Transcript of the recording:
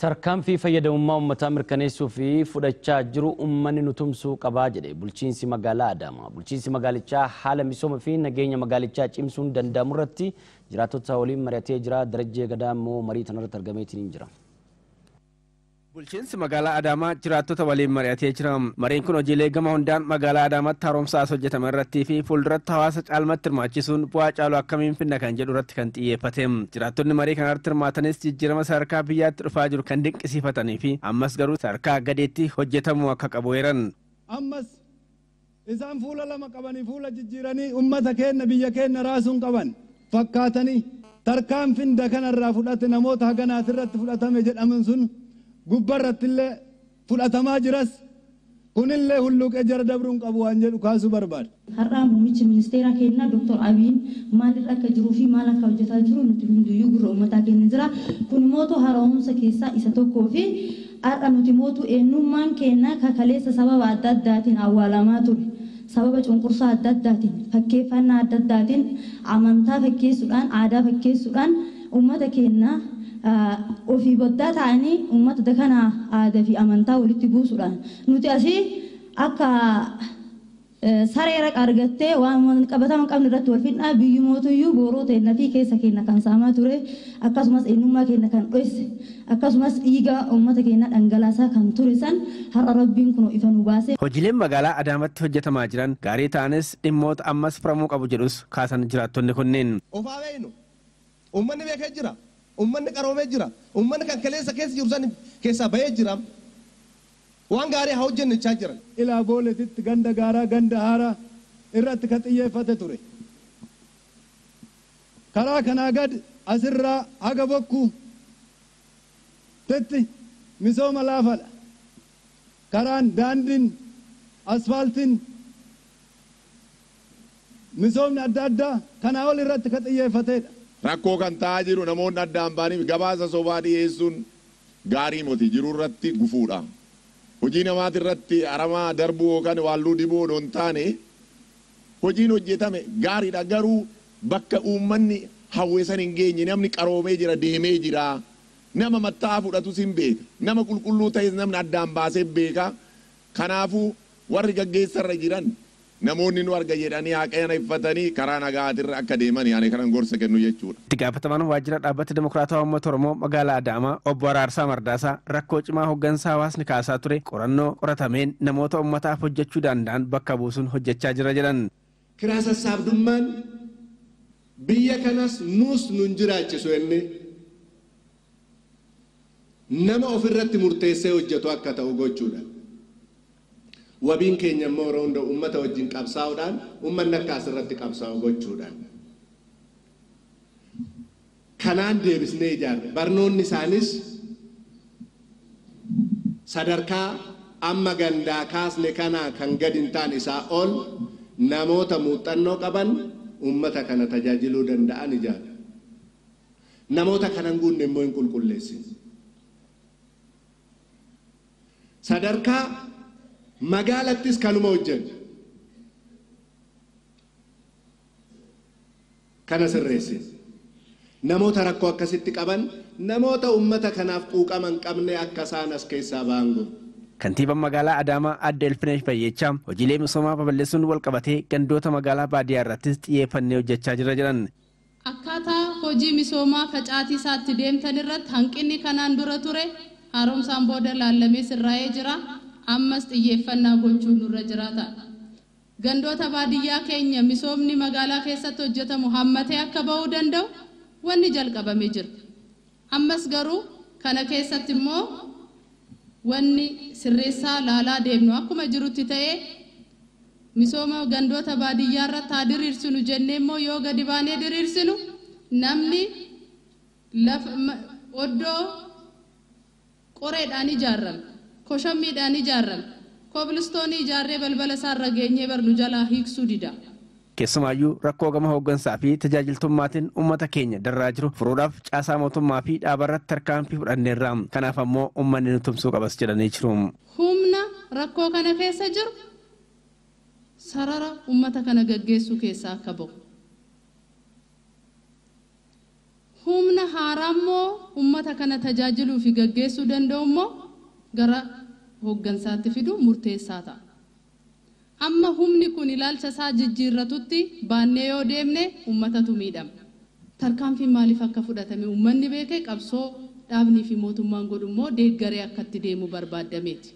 Tarkaanfii fayyadamummaa uummataa mirkaneessuu fi fudhachaa jiru uummanni nu tumsuu qabaa jedhe bulchiinsi magaalaa Adaamaa. Bulchiinsi magaalichaa haala misooma fi nageenya magaalichaa cimsuun danda'amu irratti jiraattota waliin mari'atee jira. Darajjee Gadaa immoo marii tanarratti argameetiin jira. Bulchiinsi magaalaa Adaamaa jiraattota waliin mari'atee jira. Mariin kun hojiilee gama hundaan magaalaa Adaamaatti haaromsaas hojjetame irrattii fi fuulduratti hawaasa caalmatti hirmaachisuun bu'aa caalu akkamiin finna kan jedhu irratti kan xiyyeeffate. Jiraattonni marii kanarratti hirmaatanis jijjiirama sadarkaa biyyaatti dhufaa jiru kan dinqisiifatanii fi ammas garuu sadarkaa gadeetti hojjetamuu akka qabu eeran. Ammas isaan fuula lama qabanii fuula jijjiiranii uummata keenya biyya keenya raasuun qaban fakkaatanii tarkaanfiin dakanarraa fudhate namoota haganaatirratti fudhatame jedhaman sun gubbarrattillee fudhatamaa jiras kunillee hulluuqee jara dabruun qabu waan jedhu kaasuu barbaada. Har'aa muummichi ministeera keenyaa Dr. Abiyin maalirra akka jiruu fi maal akka hojjetaa jiru nuti hundiyyuu gurra uummataa keenya jira. Kun mootu haaromsa keessaa isa tokkoo fi har'a nuti mootu eenyummaan keenya kakaleessa sababa adda addaatiin awwaalamaa ture. Sababa cunqursaa adda addaatiin, fakkeeffannaa adda addaatiin, amantaa fakkeessuudhaan, aadaa fakkeessuudhaan uummata keenya ofii boddaa ta'anii uummata dakana aadaa fi amantaa walitti buusuudhaan nuti asii akka saree raqa argattee waan qabatama qabnu irratti wal fidnaa biyyi mootuyyuu booroo ta'e fi keessa keenya kan saamaa ture akkasumas eenyummaa keenya kan dho'ise akkasumas dhiiga uummata keenya dhangalaasaa kan ture san har'a rabbiin kun ifa nu baase. Hojiileen magaalaa Adaamaatti hojjetamaa jiran gaarii ta'anis dhimmoota ammas furamuu qabu jedhus kaasan jiraattonni kunneen. Ofaa beeynu uummanni beekee jira. Uummanni qaroomee jira. Uummanni kan kaleessa keessa jiru san keessaa bahee jira. Waan gaarii haa hojjennechaa jiran. Ilaa booletitti ganda gaaraa ganda haaraa irratti kan xiyyeeffate ture. Karaa kanaa gad asirraa haga bokkuu tetti misooma laafadha. Karaan daandiin asfaaltiin misoomni adda addaa kanaa ol irratti kan xiyyeeffatedha. Rakkoo kan ta'aa jiru namoonni addaan ba'anii gabaasa sobaa dhiyeessuun gaarii miti jiru irratti gufuudha. Hojii namaati irratti aramaa darbuu yookaan waalluu dibuu odoo hin taane hojiin hojjetame gaariidha garuu bakka uummanni hawweessan hin geenye namni qaroomee jira deemee jira. Nama matta'aa fudhatus hin beeka. Nama qulqulluu ta'es namni addaan baasee beeka. Kanaafuu warri gaggeessarra jiran namoonni nu arga jedhanii haqeena iffatanii karaa nagaatirra akka deeman yaani kanan gorsa kennu jechuudha. Itti gaafatamaan waajjira dhaabbata Dimokiraatawaa Uummata Oromoo magaalaa Adaamaa obbo Araarsaa Mardaasaa rakkoo cimaa hooggansa hawaasni kaasaa ture qorannoo qoratameen namoota uummataaf hojjechuu danda'an bakka buusuun hojjechaa jira jedhan. Kiraa sassaabdummaan biyya kanas nuus nun jiraachisu inni nama ofirratti murteessee hojjetu akka ta'u gochuudha. Wabiin keenya immoo yeroo hunda uummata wajjin qabsaa'uudhaan uummanni akka asirratti qabsaa'u gochuudhaan. Kanaan deebisnee ijaarre barnoonni isaanis sadarkaa amma gandaa kaasne kanaa kan gadi hin taane isaa ol namoota muuxannoo qaban uummata kana tajaajiluu danda'an ijaarre. Namoota kanan guunne immoo hin qulqulleessin. Sadarkaa magaalattis kanuma hojjennu. Kana sirreessin. Namoota rakkoo akkasitti qaban namoota uummata kanaaf quuqama hin qabne akka isaan as keessaa ba'an godhu. Kantiibaan magaalaa Adaamaa Aadde Elfinesh Bayyechaa hojiilee misoomaa babal'isuun wal qabatee gandoota magaalaa baadiyyaa irrattis xiyyeeffannee hojjechaa jira jedhan. Akkaataa hojii misoomaa facaatii isaatti deemtan irratti hanqinni kanaan dura ture haaromsaan booda laallamee sirraa'ee jira. Ammas xiyyeeffannaa gochuun nurra jiraata. Gandoota baadiyyaa keenya misoomni magaalaa keessatti hojjetamu hammatee akka ba'uu danda'u wanni jalqabamee jira. Ammas garuu kana keessatti immoo wanni sirreessaa laalaa deemnu akkuma jirutti ta'ee misooma gandoota baadiyyaa irratti haa diriirsinu jennee immoo yoo gadi baanee diriirsinu namni lafa oddoo qoreedhaan ijaarame. Koshommiidhaan ijaarame. Kobilistoonii ijaarree balbala isaarra geenyee barnu jalaa hiiksuu dida. Keessumaayyuu rakkoo gama hooggansaa fi tajaajiltummaatiin uummata keenya darraa jiru furuudhaaf caasaa mootummaa fi dhaabarratti tarkaanfii fudhanneerra. Kanaaf ammoo uummanni nu tumsuu qabas jedhanii jiru. Humna rakkoo kana keessa jiru sarara uummata kana gaggeessuu keessaa akka ba'u. Humna haaraa immoo uummata kana tajaajiluu fi gaggeessuu danda'u immoo gara hooggansaatti fidu murteessaa ta'a. Amma humni kun ilaalcha isaa jijjiirratutti baannee yoo deemne uummatatu miidhama. Tarkaanfiin maaliif akka fudhatame uummanni beekee qabsoo dhaabnii fi mootummaan godhu immoo deeggaree akka itti deemu barbaadameeti.